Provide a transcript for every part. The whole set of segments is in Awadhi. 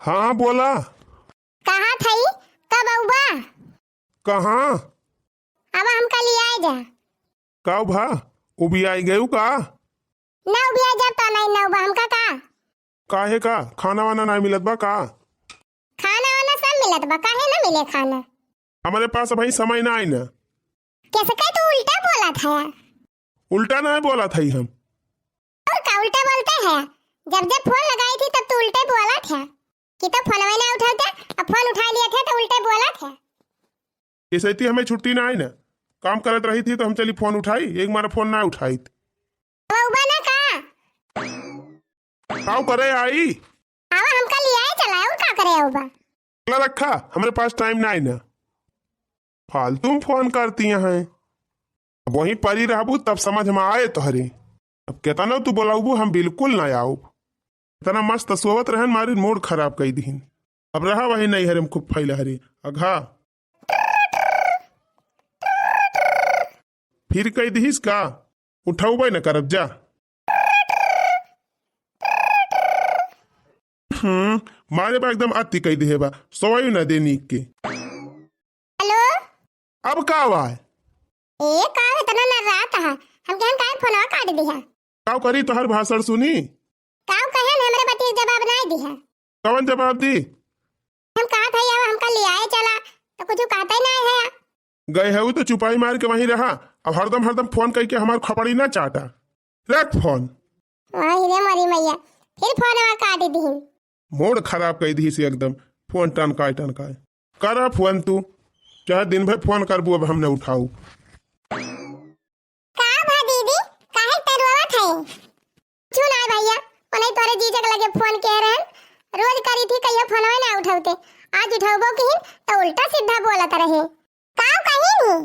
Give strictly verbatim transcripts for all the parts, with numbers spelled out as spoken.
हाँ, बोला। कहाँ थई? कब अउबा? कहाँ? अब हमका लियाए जा। का भा? उबियाई गयू का? ना उबियाई जा तो नहीं, ना उबा हमका का? काहे का? खाना वाना नाहीं मिलत बा का? खाना वाना सब मिलत बा, काहे ना मिले खाना? हमरे पास अबहीं समय नाहीं ना। कैसे कहे तू उल्टा बोलत है? उल्टा नाहीं बोलत हई हम। और का उल्टा बोलते हैं? जब जब फोन लगाई थी तब तू उल्टे बोलत है कि तो फोनवे ना उठाते, अब फोन उठा लिया थे तो उल्टे बोलत है। ऐसे थी हमें छुट्टी नाहीं ना, काम करत रही थी तो हम चली फोन उठाई, एक मारा फोन ना उठाई। तो उबा ना का? काव करे आई? आवा हमका लियाए चला, और का करे उबा? चला रखा, हमरे पास टाइम नाहीं ना। फालतू में फोन करती हैं। अब वहीं परी रहबू तब समझ में आए तोहरे। अब केतना तू बोलाबू, हम बिल्कुल ना आउब। इतना मस्त सोवत रहन, मारी मूड खराब कई दिहिन। अब रहा वही नैहरे में खूब फैला हरी अघा। फिर कई दिहिस का? उठौबे न करब जा। हम्म, मारे बा एकदम अति कई दिहे बा, सोवाई ना दे नीक के। हेलो। अब का हुआ है? ए, का इतना नर्रात है? हम कहन काहे फोनवा काट दिहा? काव करी तोहर भाषण सुनी? काव कहन हमरे बतिये जवाब नाहीं दिहा? कवन जवाब दी? हम कहा था, अब हमका लियाए चला, तो कुछ कहता ही नाहीं है। गए है तो चुपाई मार के वहीं रहा, अब हरदम हरदम फोन करके हमार खपड़ी ना चाटा। रख फोन। वही रे मोरी मैया, फिर फोनवा काट दिहिन। मूड खराब कई दिहिस एकदम, फोन टनकाए टनकाए। करा फोन तू, चाहे दिन भर फोन करबू, अब हम न उठाऊ। का भा दीदी, काहे तरुआवत है? कुछ ना भैया, उन्हें तोरे जीजा के लगे फोन किए रहन, रोज करी थी, कहियो फोनवे ना उठौते, आज उठौबो किहिन तो उल्टा सीधा बोलत रहे। काव कहिन ही?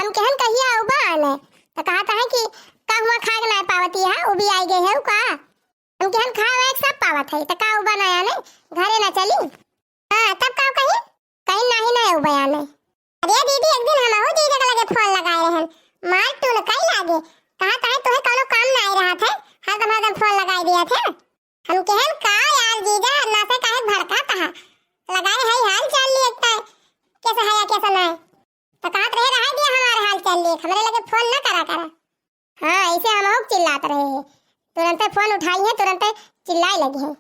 हम कहन कहिया अउबा आने, तो कहत है कि का हुआ खाए के ना पावती है, उबियाई गए है का? हम कहन खाए वाए के सब पावत है, तो का उबा ना आने, घरे ना चली? हाँ, तब का कही? कहीं नाहीं ना अउबा आने। अरे दीदी, एक दिन हमहू जीजा के लगे फोन लगाए रहन, मार टून कई लागे, कहत है तोहे कौनो काम नाहीं रहत है, हरदम हरदम फोन लगाई दिया थे। हम कहन का यार जीजा, ना से काहे भड़कात है, लगाए है हाल चाल लिए, कैसे है या कैसे नाहीं। तो कहत रहे, "रहा दिया हमार हाल चाल लेख, हमरे लगे फोन ना करा करा।" हाँ, ऐसे हम लोग चिल्लात रहे हैं, तुरंते फोन उठाई है, तुरंते चिल्लाए लगी है।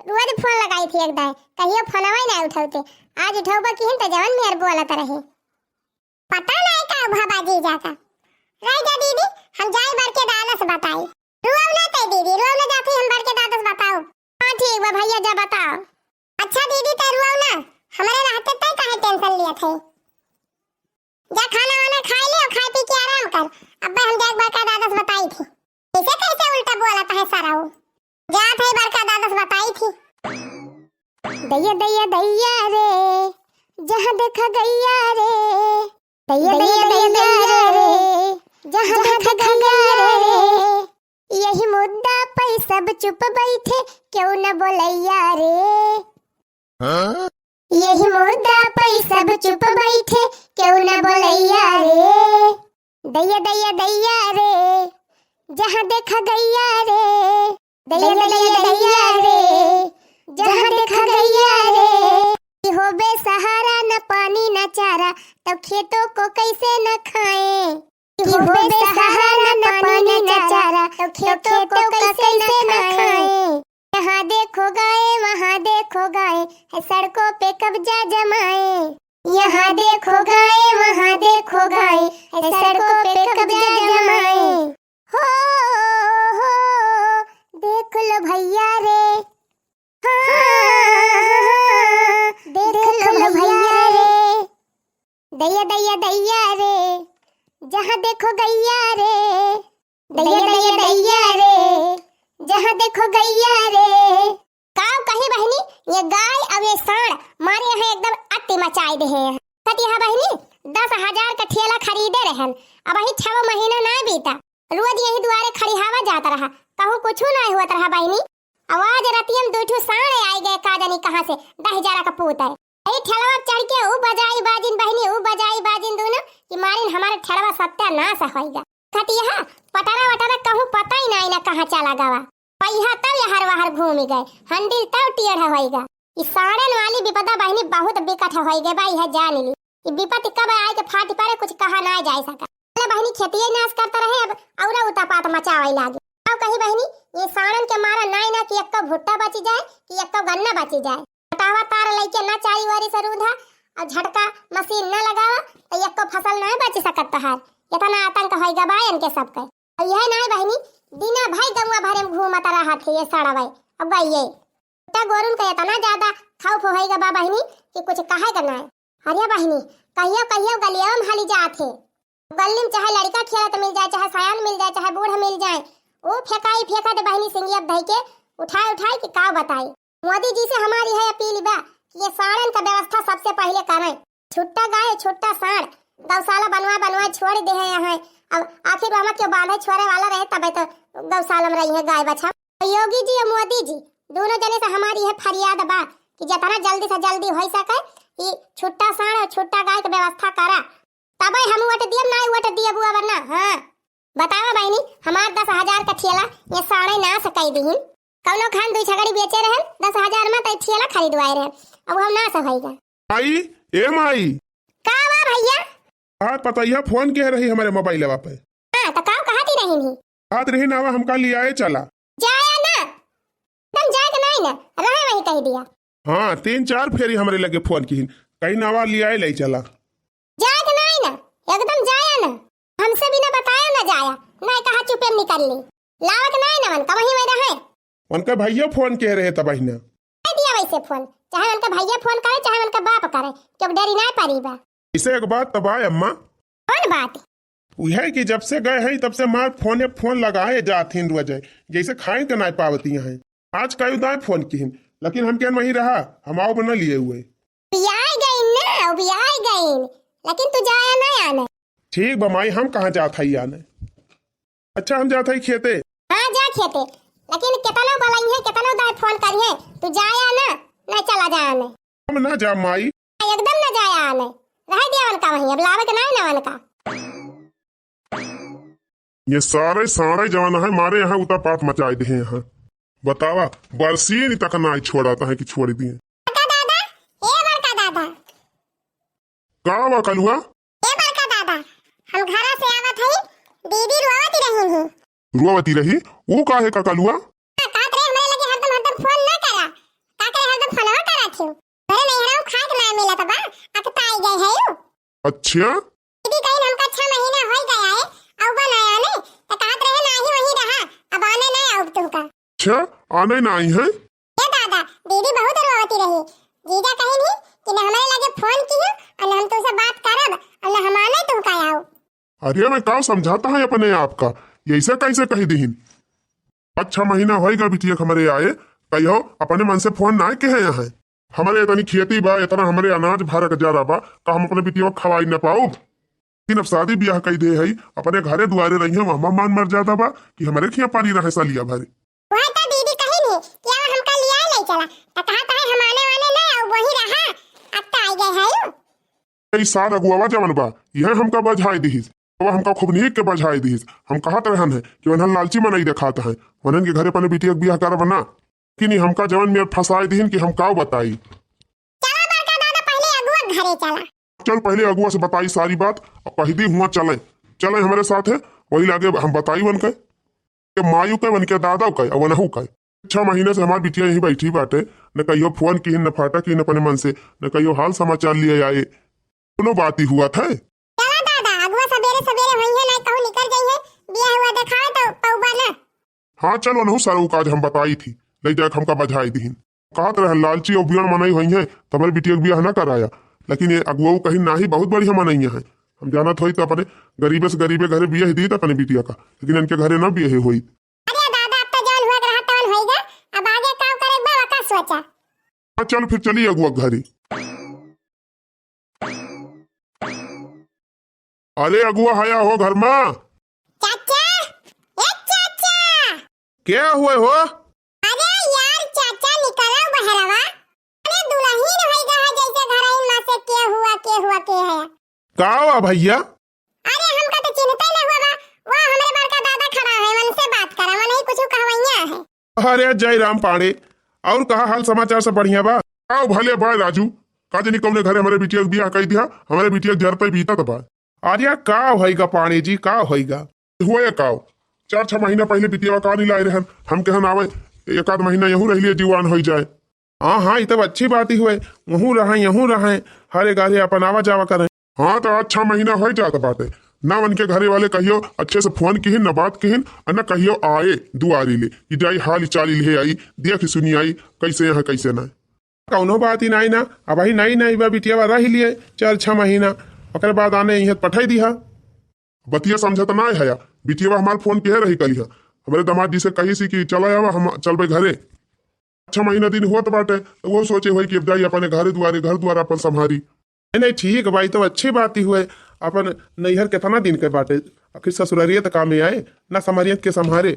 रोज फोन लगाई थी एक दाए, कहियो फोनवा ही ना उठौते, आज उठौबा किहिन तो जवन मेहर बोलत रहे। पता नाहीं का भा बा जीजा का। रह जा दीदी, हम जाई बड़के दादा से बताई। रुआव ना ते दीदी, रुआव ना जाती, हम बड़के दादा से बताओ। हाँ ठीक बा भैया, जा बताओ। अच्छा दीदी, ते रुआव ना, हमरे रहते ते काहे टेंशन लिया थे? जा खाना वाना खाई ले और खाए पी के आराम कर। अब्बे हम जाए बड़का दादा से बताई थी। कैसे कैसे उल्टा बोलत है सारा वो। जात है बड़का दादा से बताई थी। दैया दैया दैया रे, जहाँ देखा गैया रे। दैया दैया दैया रे, जहाँ देखा गैया रे। यही मुद्दा पे सब चुप बैठे, क्यों न बोलैया रे। हाँ? यही मुद्दा पे सब चुप बैठे, क्यों न बोलैया रे। दैया दैया दैया रे, जहाँ देखा गैया रे। दैया दैया दैया रे, जहाँ देखा गैया रे। कि होबे सहारा न पानी न चारा, तब खेतों को कैसे न खाएं। कि होबे सहारा न पानी न चारा, तब खेतों को कैसे न खाएं। यहाँ देखो गाय, वहाँ देखो गाय, है सड़कों पे कब्जा जमाए। यहाँ देखो गाय, वहाँ देखो गाय, है सड़कों पे कब्जा जमाए। हो, हो, देख लो भैया रे, हाँ, देख लो भैया रे। दैया दैया दैया रे, जहाँ देखो गैया रे। दैया दैया दैया रे, जहाँ देखो गैया रे। काव कही बहिनी, ये गाय और ये साँड़ मारे यहाँ एकदम अति मचाए दे हैं। कति हा बहिनी, दस हजार का ठेला खरीदे रहन, अबहीं छव महीना ना बीता, रोज यही दुआरे खड़िहावा जात रहा, कहूँ कुछ ना होत रहा बहिनी। आवाज रतिया में दो ठो साँड़ आए गए, का जानी कहाँ से, दहिजरा का पूत है। यही ठेलवा पे चढ़ के ऊ बजाई बाजिन बहिनी, ऊ बजाई बाजिन दोनों, कि मारिन हमारे ठेलवा सत्यानाश होइगा। कतिया पटरा वटरा कहूँ पता ही नाहीं ना कहाँ चला गवा। पहिया तब यहर वहर घूमि गए, हंडिल तब टेढ़ होइगा। ई साड़न वाली विपदा बहिनी बहुत बिकट होइगे बा, यह जान ली। ई विपत्ति कब आए के फाट पड़े, कुछ कहा ना जाए सका। पहले बहिनी खेतिये नाश करत रहे, अब औरा उतापात मचावे लागे। अब कही बहिनी, ये साड़न के मारा नाई ना कि एक्को भुट्टा बची जाए, कि एक्को गन्ना बची जाए। पटावा तार लइके ना चारी वारी से रूंधा, और झटका मशीन ना लगावा, तो एक्को फसल ना बची सकत तोहार। इतना आतंक होइगा बा इनके सबके। और यह ना बहिनी, दिना भर गौवा भरे में घूमत रहत है ये सड़वे। अब गइये। त गोरुन के इतना ज्यादा खौफ होइगा बा बहिनी कि कुछ कहे के नाय। अरे बहिनी, कहियो कहियो गलियो में हली जात है। गली में चाहे लड़का खेलत मिल जाए, चाहे सयान मिल जाए, चाहे बूढ़ मिल जाए, वो फेंकाई फेंकत बहिनी सिंगिया धई के उठाए उठाए कि का बताई। मोदी जी से हमारी है अपील बा कि ये साड़न का व्यवस्था सबसे पहले करें। छुट्टा गाय, छुट्टा साँड़, गौशाला बनवा बनवा छोड़ दे हैं यहाँ। अब आखिर वहाँ क्यों बांधे छोड़े वाला रहे, तबे तो गौशाला में रही है गाय बछा। योगी जी और मोदी जी दोनों जने से हमारी यह फरियाद बा कि जितना जल्दी से जल्दी हो सके, ये छुट्टा साँड़ और छुट्टा गाय के व्यवस्था करा, तबे हम वोट दियब, ना वोट दियब वरना। हाँ, बतावा बहिनी, हमार दस हजार का ठेला ये साँड़े नाश कई दिहिन। कौनो खान दुई छगड़ी बेचे रहन दस हजार में, तो ठेला खरीदवाए रहन, अब हम नाश होइगा। माई, ए माई। का बा भैया? हाँ, पतैया फोन किहे रही हमरे मोबाइलवा पे। हाँ, तो का कहत ही रही नहीं? कहत रही नावा हमका लियाए चला। जाया ना, तुम जाए के नहीं ना, रहे वही कह दिया। हाँ, तीन चार फेरी हमरे लगे फोन किहिन, कहीं नावा लियाए ले चला। जाए के नाई ना, एकदम जाया ना। हमसे बिना बताया ना जाया, नाई कहा चुपे में निकल ली। लावत नाई ना, उनका वहीं में रहे। उनका भैया फोन किहे रहे तब बहिना। दे दिया वैसे फोन, चाहे उनका भैया फोन करे, चाहे उनका बाप करे, क्यों डरी ना परी बा। इसे एक बात तब आए अम्मा। कौन बात? उहे कि जब से गए हैं तब से मार फोने फोन लगाए जात हिन रोज, जैसे खाए के नाई पावती हैं। आज कई दाए फोन किहिन, लेकिन हम केन वहीं रहा, हम आओ बना लिए हुए। बियाह गई ना, बियाह गई, लेकिन तू जाया ना आने। ठीक बा माई, हम कहाँ जात हई आने? अच्छा, हम जात हई खेते। हाँ, जा खेते, लेकिन केतनो बलाई है, केतनो दाए फोन करी है, तू जाया ना, ना चला जा आने। हम ना जा माई। एकदम ना जाया आने, रह दिया उनका वहीं, अब लावे के ना ना उनका। ये सारे सारे जवान है मारे यहाँ उतापात मचाए दे हैं यहाँ। बतावा, बरसीन तक ना छोड़ाता है कि छोड़ दिए। बड़का दादा, ए बड़का दादा। का बा कलुआ? ए बड़का दादा, हम घरा से आवत हई, दीदी रोवत रही ही। रोवती रही? वो काहे का कलुआ? हाँ, कहत रहे हमरे लगे हरदम हरदम फोन ना करा, का करे हरदम फोनवा करा थियो। घरे नहीं रहू, खाए के ना मिलत बा, अकताई गए है यू। अच्छा? दीदी कहिन हमका छह महीना होई गया है, अउबा ना आने, त कहत रहे नाही वहीं रहा, अब आने ना आउब तुमका। अच्छा, आने ना आई है? ए दादा, दीदी बहुत रोवती रही। जीजा कहिन ही कि न हमरे लगे फोन कियो, और न हम तुमसे बात करब, और न हम आने तुमका आओ। अरे मैं का समझाता है अपने आप का, ऐसे कैसे कह दीहिन? अच्छा महीना होइगा बिटिया के हमरे आए, कहियो अपने मन से फोन ना किहे हैं। हमरे इतनी खेती बा, इतना हमरे अनाज भरक जा रहा बा, का हम अपने बिटिया के खवाई न पाउब? लेकिन अब शादी ब्याह कई दे हई, अपने घरे दुआरे रही है, वहाँ मान मर जाता बा कि हमरे खिया पानी रहे सलिया भरे। वह तो दीदी कही नहीं कि अब हमका लिया ले चला, तो कहा तो है हम आने वाले नहीं, अब वही रहा, अब तो आई गए है। ई सार अगुआवा जवन बा, यह हमका बझाए दिहिस। अब हमका खूब नीक के बझाए दिहिस। हम कहत रहन है कि वनहन लालची मनई देखात है, वनहन के घरे अपने बिटिया के बियाह करब ना। लेकिन ई हमका जवन में फंसाए दिहिन कि हम काव बताई। चला बड़का दादा, पहले अगुआ के घरे चला। चल, पहले अगुआ से बताई सारी बात, और कह दी हुआ चले, चले हमरे साथ है, वही लागे हम बताई वन के। के मायू के, वनके दादा के, अउ वनहू के। छह महीने से हमार बिटिया यहीं बैठी बाटे, न कहियो फोन किहिन, न फाटा किहिन अपने मन से, न कहियो हाल समाचार लिए आए। कोनो बात ही हुआ था? चला दादा, अगुआ सबेरे सबेरे होइहे, ना कहूँ निकल जाइहे, बिया हुआ देखावे तो पौबा ना। हाँ, चल, वनहू सारा काज हम बताई थी, ले जाके हमका बझाई दिहिन। कहत रहे, लालची और बियण मनई होइहे, तो हमारे बिटिया के बियाह ना कराया। लेकिन ये अगुआ कहीं नाही, बहुत बढ़िया मनई है। हम जानत होई तो अपने गरीबे से गरीबे घरे बियाह दी अपने बिटिया का, लेकिन इनके घरे ना बियाह होई। अरे दादा, अब तो जौन हुआ के रहा तौन होइगा, अब आगे का करे बा, वका सोचा। हाँ, चल फिर चली अगुआ घरे। अरे अगुआ, हया हो घर मा? चाचा, ए चाचा। क्या हुए हो? अरे यार चाचा, निकला बहरवा। अरे दुलहिन होइगा है जैसे घरइन मा से के हुआ, के हुआ, के है। का हुआ भैया? अरे हमका तो चिन्हते न हुआ बा, वो हमरे बड़का दादा खड़ा है, उनसे बात करा, वो नहीं कुछ कहवैया है। अरे जय राम पांड़े, और कहा हाल समाचार, सब बढ़िया बा? आओ भले बा राजू, का जानी कौने घरे हमरे बिटिया के बियाह कई दिया, हमरे बिटिया के जरते बीतत बा। अरे का होइगा पांड़े जी, का होइगा? हुआ या काव? चार छह महीना पहले बिटिया का नहीं लाए रहन, हम कहन आवे एक आध महीना यहू रह लिए, जीवान होई जाए। हाँ, हाँ, ई तब अच्छी बात ही हुए। वहूँ रहें, यहूँ रहें, हर एक आधे अपन आवा जावा करें। हाँ, तो आज छह महीना होई जात बाटे। ना उनके घरे वाले कहियो अच्छे से फोन किहिन, ना बात किहिन, और ना कहियो आए दुआरी ले कि जाई हाल चाल ले आई, देख सुनी आई, कैसे यहाँ, कैसे ना। कौनो बात ही नाई ना, अबही नाई नाई बा, बिटिया बा रह लिए चार छह महीना, ओकर बाद आने यहाँ पठाई दिहा। बतिया समझत ना है या, बिटिया बा हमार फोन किहे रही कलिहा, हमरे दामाद जी से कही सी कि चला आवा, हम चलबे घरे। छह महीना दिन होत बाटे, तो वो सोचे होई कि अब जाई अपने घरे दुआरे, घर दुआर अपन संभारी। नहीं, नहीं, ठीक बा, ई तो अच्छी बात ही हुए। अपन नैहर कितना दिन के बाटे, आखिर ससुरारिये तो कामे आए, ना संभारियत के संभारे।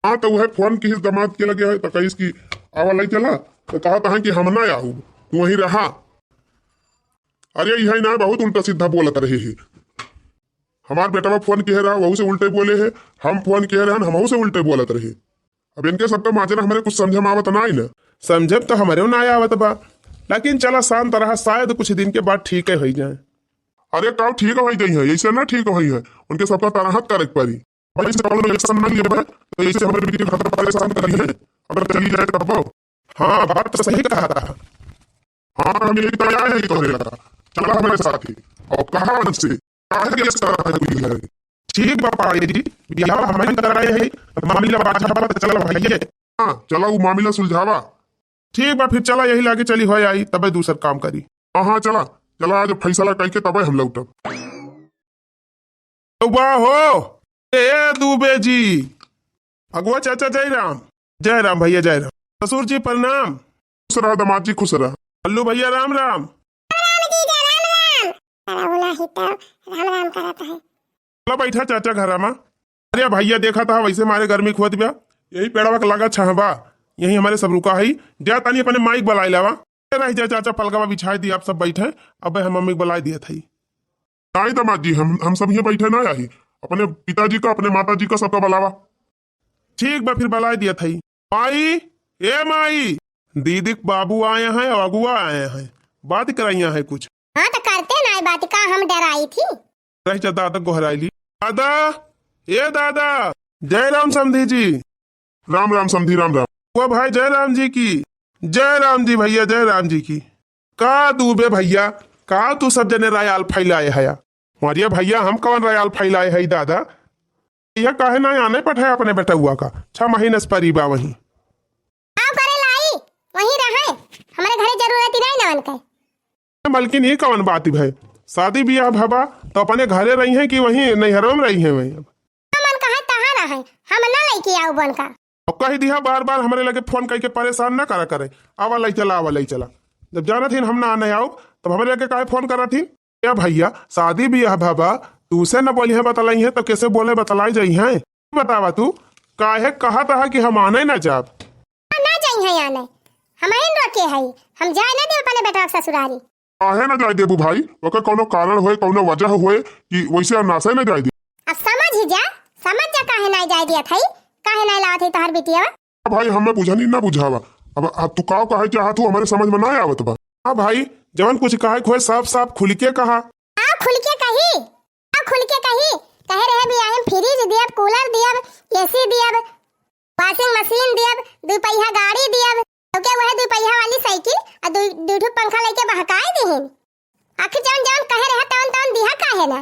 हाँ, तो वह फोन किहिस दामाद के लगे है, तो कहिस कि आवा लई चला, तो कहत है कि हम ना आऊ, तू वहीं रहा। अरे, यही ना बहुत उल्टा सीधा बोलत रहे है। हमार बेटवा फोन किहे रहा, वहू से उल्टे बोले है, हम फोन किहे रहन, हमहू से उल्टे बोलत रहे। अब इनके सबका माजरा हमरे कुछ समझे में आवत ना आई ना। समझे में तो हमरे ना आवत बा, लेकिन चला शांत रहा, शायद कुछ दिन के बाद ठीक है होई जाए। अरे काव ठीक होई जाई है, ऐसे ना ठीक होई है, उनके सबका तराहत करे के पड़ी। भाई, जैसे कौनो action ना लिए भाई, तो ऐसे हमारे बेटी को खतरा परेशान करी है, अगर चली जाए तब वो। हाँ, बात तो सही कहा था। हाँ, हम यही तो आए हैं तोहरे लगा, चला हमारे साथ ही। और कहाँ उनसे, काहे के इस तरह है कोई है? ठीक बा पाड़े जी, बियाह हम ही कराए है, मामला बाझा बा तो चला भाई। हाँ, चला वो मामला सुलझावा। ठीक बा, फिर चला यही लागे चली हो आई, तबे दूसर काम करी। हाँ, हाँ, चला, चला आज फैसला करके तबे हम लौटब। तो वाह हो, ए दुबे जी। अगुआ चाचा जय राम। जय राम भैया, जय राम। ससुर जी प्रणाम। खुश रहा दामाद जी, खुश रहा। अल्लू भैया राम राम। राम जी का राम राम। साला बोला ही तो राम राम करत है। चला बैठा चाचा घरा मा। अरे भैया देखा था वैसे मारे गर्मी खुआत बा। यही पेड़वा के लगा छहबा। यही हमारे सब रुका है। जा तानी अपने माइक बुलाए लावा। रह जा चाचा, पलकवा बिछाए दी, आप सब बैठे। अब हम मम्मी के बुलाए दिया था। नाई दामाद जी, हम, हम सब यहाँ बैठे ना आही। अपने पिताजी का, अपने माता जी का सबका बुलावा। ठीक बा, फिर बुलाए दिया था। माई, ए माई, दीदी के बाबू आए हैं और अगुआ आए हैं, बात कराइया है कुछ। हाँ, तो करते ना बात का, हम डराई थी। रह जा दादा, गोहराई ली। दादा, ए दादा, जय राम समधी जी। राम राम समधी, राम राम। वो भाई जय राम जी की। जय राम जी भैया, जय राम जी की। का दुबे भैया, का तू सब जने रायाल फैलाए हया? अरे भैया, हम कौन रायाल फैलाए है दादा? यह काहे ना आने पठाए अपने बेटउआ का? छह महीने से परी बा वहीं। आओ करे लाई, वहीं रहे, हमारे घरे जरूरत ही नहीं ना उनके। मलकिन, ये कौन बात भय? शादी बियाह भवा तो अपने घरे रही हैं कि वहीं नैहरों में रही हैं वहीं? अब मन कहे तहाँ रहे, हम ना लेके आऊ बन का। अब कही दिया बार बार हमरे लगे फोन करके परेशान ना करा करे। आवा लई चला, आवा लई चला। जब जानत हिन हम ना आने आऊ, तब हमरे लगे काहे फोन करत हिन? ए भैया, शादी बियाह भवा, तू से न बोली है बतलाई है तो कैसे बोले बतलाई जाई है? बतावा तू, काहे कहत है कि हम आने ना जाब? ना जाई है आने, हम ही रोके है, हम जाए ना देब अपने बेटवा के ससुरारी। काहे ना जाए देबू भाई? ओकर कौनो कारण होए, कौनो वजह होए कि वैसे हम नासे ना जाए दे। अब समझ ही जा, समझ जा काहे ना जाए दिया था, काहे ना लावत है तोहर बिटिया। भाई, हमें बुझनी ना बुझावा। अब, अब तू काव कहे चाहत हूँ, हमारे समझ में ना आवत बा। हाँ भाई, जवन कुछ कहे के होए, साफ साफ खुल के कहा। आओ खुल के कही, आओ खुल के कही। कहे रहे बियाहे में फ्रिज दियब, कूलर दियब, एसी दियब, वॉशिंग मशीन दियब, दू पहिया गाड़ी दियब, तो क्या वह दू पहिया वाली साइकिल और दू, दू ठो पंखा लेके बहकाए दिहिन। आखिर जवन जवन कहे रहे तवन तवन दिहा काहे ना?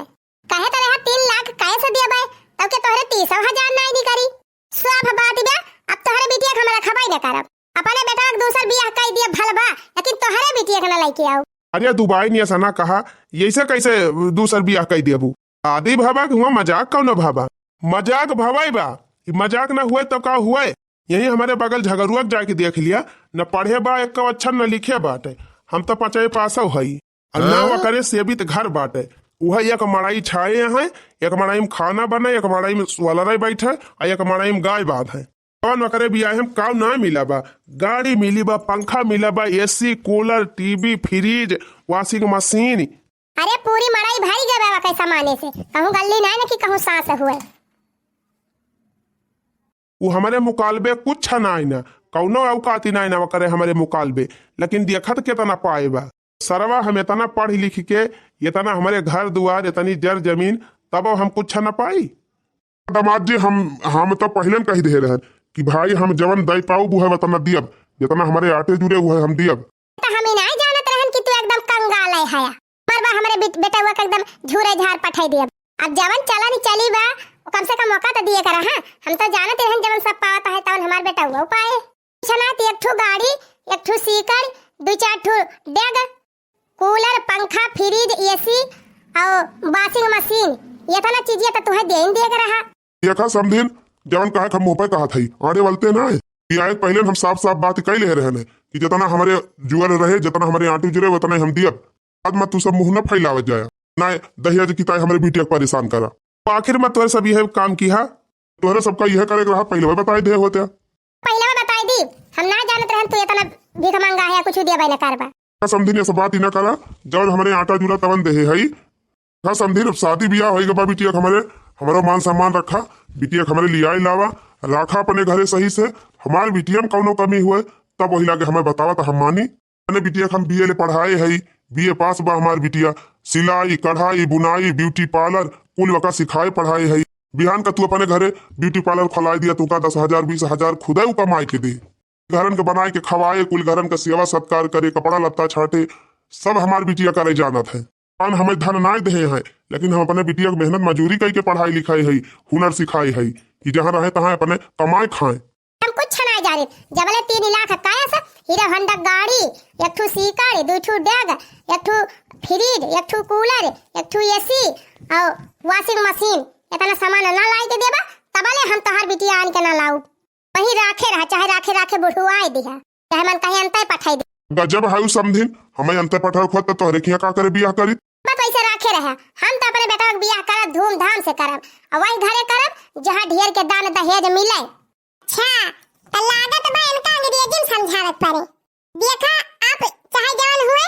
कहे तो रहे तीन लाख कैसे दियबे, तब के तोहरे तीसो हजार ना निकरी। सब बात बा, अब तोहरे बिटिया के हम रखबे न करब। अपने बेटवा के दूसर बियाह कई दिया भलबा, लेकिन तोहरे बिटिया के ना लेके आओ। अरे दुबे जी, ऐसा ना कहा, ऐसे कैसे दूसर बियाह कई दियबू? शादी भवा के हुआ, मजाक कौनो भवा? मजाक भवाई बा, ई मजाक ना हुए तो का हुए? यही हमारे बगल झगरुआ के जाके देख लिया, न पढ़े बा एक अक्षर न लिखे बाटे। हम तो पाँचवे पासो हई। और ना हाँ? ओकरे सेवित घर बाटे, उहे एक मड़ई छाए हैं, एक मड़ई में खाना बने, एक मड़ई में सोलरे बैठे, और एक मड़ई में गाय बांधे। कौन ओकरे बियाहे में काव ना मिला बा? गाड़ी मिली बा, पंखा मिला बा, एसी, कूलर, टीवी, फ्रिज, वॉशिंग मशीन। अरे पूरी मड़ई भरी गए बा के सामाने से, कहूँ गल्ली ना न कि कहूँ सांस हुए। उ हमरे मुकालबे कुछ नाई ना, कौनो औकाती नाई ना करे हमरे मुकालबे, लेकिन देखत केतना पाए बा। सरवा हम एतना पढ़ लिख के, एतना हमरे घर दुआर, एतनी जर जमीन, तबो हम कुछ न पाई। दामाद जी, हम, हम तो पहिले न कहि देहे रहन कि भाई, हम जवन दइ पाउब उहे वतना दियब, जेतना हमरे आटे जुरे उहे हम दियब। त हम ई नाई जानत रहन कि तू एकदम कंगाल है हया। मरबा हमरे बेट-, बेटवा के एकदम झूरे झार पठाई दियब। अब जवन चलन चली बा, कम से कम ओका त दिए करा, हाँ? हम तो जानत रहन जवन सब पावत है तवन हमार बेटवा पाए। छनात एक ठो गाड़ी, एक ठो सीकर, दुइ चार ठो डेग, कूलर, पंखा, फ्रिज, एसी और वाशिंग मशीन, एतना चीजिया त तुहे देन दिए के रहा। देखा समधिन, जवन कहे के हम मुँह पे कहत हई, आड़े वलते ना है। कि आए पहिले हम साफ साफ बात कइ लेहे रहन है कि जेतना हमरे जुअल रहे, जेतना हमरे आंटी जुरे, ओतना हम दियब। बाद में तू सब मुँह न फैलावत जाया, ना दहेज की ताई हमरे बिटिया के परेशान करा। आखिर में तोहरे सब यह काम किहा। तोहरे सबका यह करे के रहा, पहिले बताई दे होते। पहिले बताई दी, हम ना जानत रहन तू एतना भीख मंगा है, कुछ दिया न करबा। समधिन, ये सब बात ही ना करा, जवन हमरे आटा जुरा तवन देहे हई। हाँ समधिन, अब शादी बियाह होई गबा बिटिया के हमरे, हमरो मान सम्मान रखा, बिटिया के हमरे लियाई लावा, राखा अपने घरे सही से। हमार बिटिया में कौनो कमी हुए, तब वही लागे हमें बतावा, त हम मानी। अपने बिटिया के हम बीए ले पढ़ाए हई, बीए पास बा हमार बिटिया। सिलाई, कढ़ाई, बुनाई, ब्यूटी पार्लर, कुल वका सिखाए पढ़ाए हई। बिहान का तू अपने घरे ब्यूटी पार्लर खोलाए दिया, तुका दस हजार, बीस हजार खुदे उ कमाए के दे। घरन के बनाए के खवाए, कुल घरन के सेवा सत्कार करे, कपड़ा लत्ता छाटे, सब हमार बिटिया करे जानत है। भगवान हमें धन नाय देहे हैं, लेकिन हम अपने बिटिया के मेहनत मजूरी कई के पढ़ाई लिखाई है, हुनर सिखाई है कि जहाँ रहे तहाँ अपने कमाए खाए। हम कुछ ना जाने, जबले तीन लाख का कैश, हीरो होंडा गाड़ी, एक ठो सीकर, दो ठो डेग, एक ठो फ्रिज, एक ठो कूलर, एक ठो एसी और वाशिंग मशीन, इतना सामान ना लाई के देबा, तबले हम तोहार बिटिया आन के ना लाऊ। वहीं राखे रहा, चाहे राखे राखे बुढ़ुआए दिहा, चाहे मन कहीं अंतय पठाई दे। गजब है उ समधिन, हमें अंतय पठाए खोत तो तोहरे किया का करे बियाह करी। बस वैसे राखे रहा, हम तो अपने बेटा के बियाह करब, धूमधाम से करब, और वही घरे करब जहाँ ढेर के दान दहेज मिले। अच्छा, त लागत बा इनका अंग्रेजी में समझावत पड़े। देखा, आप चाहे जवन हुए,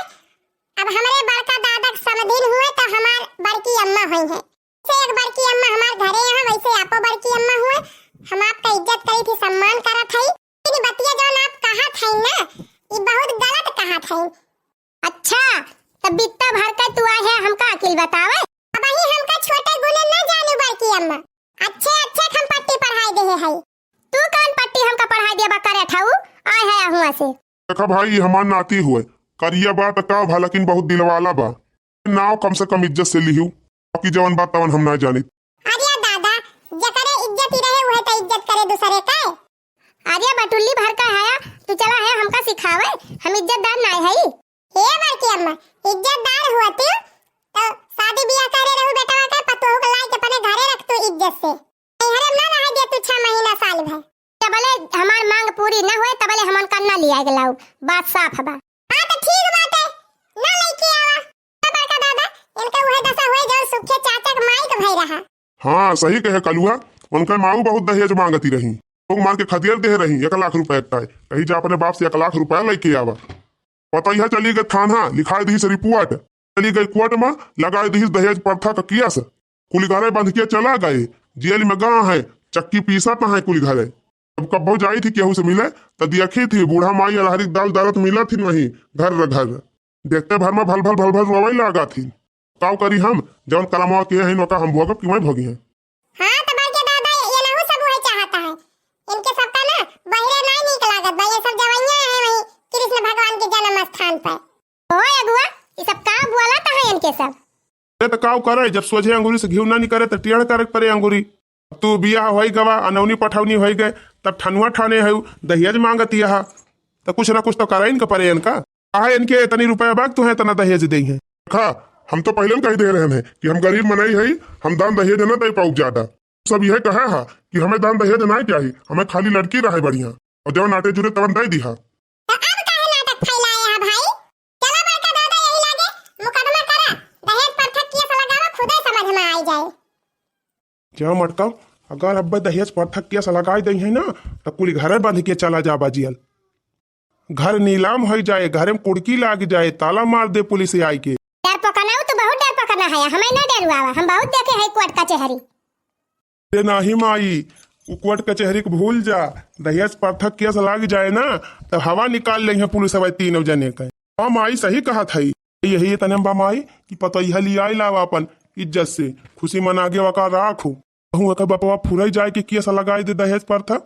अब हमरे बड़का दादा के समधिन हुए तो हमार बड़की अम्मा हुई है। से एक बड़की अम्मा हमार घरे यहाँ, वैसे आपो बड़की अम्मा हुए, हम आपका इज्जत करी थी, सम्मान करत हई। लेकिन बतिया जवन आप कहत हई ना, ई बहुत गलत कहत हई। अच्छा, तब बित्ता भर के तू आए है हमका अकिल बतावे? अब ही हमका छोटे गुने न जानू बड़की अम्मा। अच्छे अच्छे हम पट्टी पढ़ाई देहे हई। तू कौन पट्टी हमका पढ़ाई देबा करे ठाऊ? आए है हुआ से। देखा भाई, ई हमार नाती हुए, करिया बा त का भा, लेकिन बहुत दिलवाला बा। नाव कम से कम इज्जत से लिहू, बाकी जवन बात तवन हम ना जानी। अरे दादा, जकरे इज्जत ही रहे उहे त इज्जत करे दूसरे का। अरे बटुल्ली भर का हया, तू चला है हमका सिखावे, हम इज्जतदार नाय हई। हे बड़की अम्मा, इज्जतदार हुआ तू, तो शादी बियाह करे रहू बेटवा के, पतोहू के लाई के अपने घरे रख तू इज्जत से। नैहरे में ना रहे दे तू छह महीना साल भर। जबले हमार मांग पूरी ना होए, तबले हमन का ना लिया के लाऊ, बात साफ बा। हाँ तो ठीक बाटे, ना लेके आवा। बड़का दादा, इनका उहे दशा होई जौन सुखे चाचा के माई के भई रहा। हाँ, सही कहे कलुआ, उनकर माऊ बहुत दहेज मांगती रही। लोग मार के खदेड़ देहे रही एक लाख रुपया का। कही जा अपने बाप से एक लाख रुपया लेके आवा। पतोहिया चली गई थाना, लिखाई दीस रिपोर्ट। चली गई कोर्ट में, लगाई दीस दहेज प्रथा का केस। कुल घरे बंध के चला गए, जेल में गा है, चक्की पीसत है कुल घरे। अब कब्बो जाई थी केहू से मिले, त देखी थी बूढ़ा माई अरहरी के दाल दरत मिलत थी वहीं घर र घर। देखते भर में भल भल भल भल रोवे लागा थी। काव करी हम, जौन करमवा के हैं, ओका हम भोगब कि वहीं भोगी हैं। हाँ, तो बड़के दादा, ये नहु सब वही चाहता है। इनके सबका ना बहिरे नहीं नीक लागत बा, ये सब जवैया है वहीं कृष्ण भगवान के जन्म स्थान पर। ओए अगुआ, ये सब का बोलत है इनके सब? अरे त काव करे, जब सोझे अंगुरी से घीव ना निकरे त टेढ़ करे के परे अंगुरी। अब तू बियाह होई गवा, अनौनी पठौनी होई गए, तब ठनुआ ठाने है, दहेज मांगत यहा, त कुछ ना कुछ तो करे इनके परे इनका। काहे इनके इतनी रुपया बाग तुहे इतना दहेज दे हैं? खा, हम तो पहले न कही दे रहे हैं कि हम गरीब मनई हई, हम दान दहेज न दे पाउब ज्यादा। सब यह कहा है कि हमें दान दहेज ना चाहिए, हमें खाली लड़की रहे बढ़िया, और जवन आटे जुरे तवन दे दिहा। तो अब काहे नाटक फैलाए है भाई? चला बड़का दादा यही लागे मुकदमा करा, दहेज प्रथा केस लगावा, खुदे समझ में आई जाए। जा मटका, अगर अब्बे दहेज प्रथा केस लगाई दई है ना, तो कुल घरे बांध के चला जा बाजियल। घर नीलाम होई जाए, घरे में कुड़की लाग जाए, ताला मार दे पुलिस आई के। डर पकना, उ तो बहुत डर पकना है, हमें ना डरुआवा, हम बहुत देखे है कोर्ट कचहरी। अरे नाही माई, तू कोर्ट कचहरी के भूल जा, दहेज प्रथा केस लाग जाए ना, तब हवा निकाल लेइहैं पुलिस वाले तीनों जने के। हाँ माई, सही कहत हई। यही तने बा माई कि पतोहिया लियाई लावा अपन इज्जत से, खुशी मनागे वका राखो। कहूँ एकर बपवा फुरई जाए के केस लगाई दे दहेज प्रथा,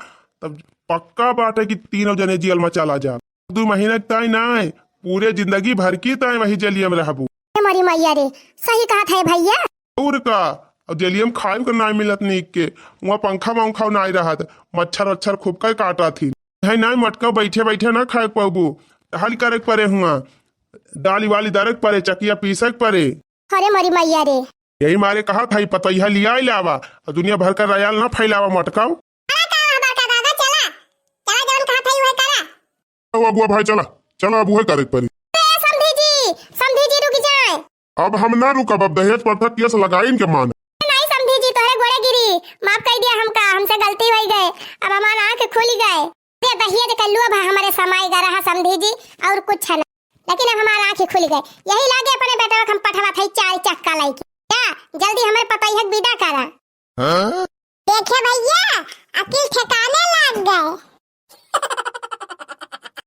तब पक्का बाटे कि तीनों जने जेल में चला जा। दू महीना के ताई नाय, पूरे जिंदगी भर की ताई वही जेलिया में रहबू। ए मोरी मैया रे, सही कहत है भैया। और का, अब जेलिया में खाए के नाय मिलत नीक के, वहाँ पंखा वंखा नाय रहत, मच्छर वच्छर खूब कर काटत ही। है नाय मटका, बैठे बैठे ना खाए के पबू, हल करे के परे हुआ, दाली वाली दरे के परे, चकिया पीसे के परे। अरे मोरी मैया रे। यही मारे कहत हई पतोहिया लियाई लावा, और दुनिया भर का रयाल ना फैलावा मटकाऊ। चला का बड़का दादा, चला, चला जौन कहत हई उहे करा। ओ अगुआ भाई चला, चला अब उहे करे के परी। ए समधी जी, समधी जी रुक जाए। अब हम ना रुकब, अब दहेज प्रथा केस लगाइन के मान। नहीं समधी जी, तोहरे गोड़े गिरी, माफ कर दिया हमका, हमसे गलती हो गए, अब हमार आँख खुल गए। ये दहिया जे कल्लुआ भा हमारे समाई गा रहा समधी जी, और कुछ है ना, लेकिन अब हमार आँख खुल गए। यही लागे अपने बेटवा के हम पठवा था चार चक्का लाइके। जा, जल्दी हमारे पतोहिया के विदा करा। हाँ? देखे भैया, अकिल ठेका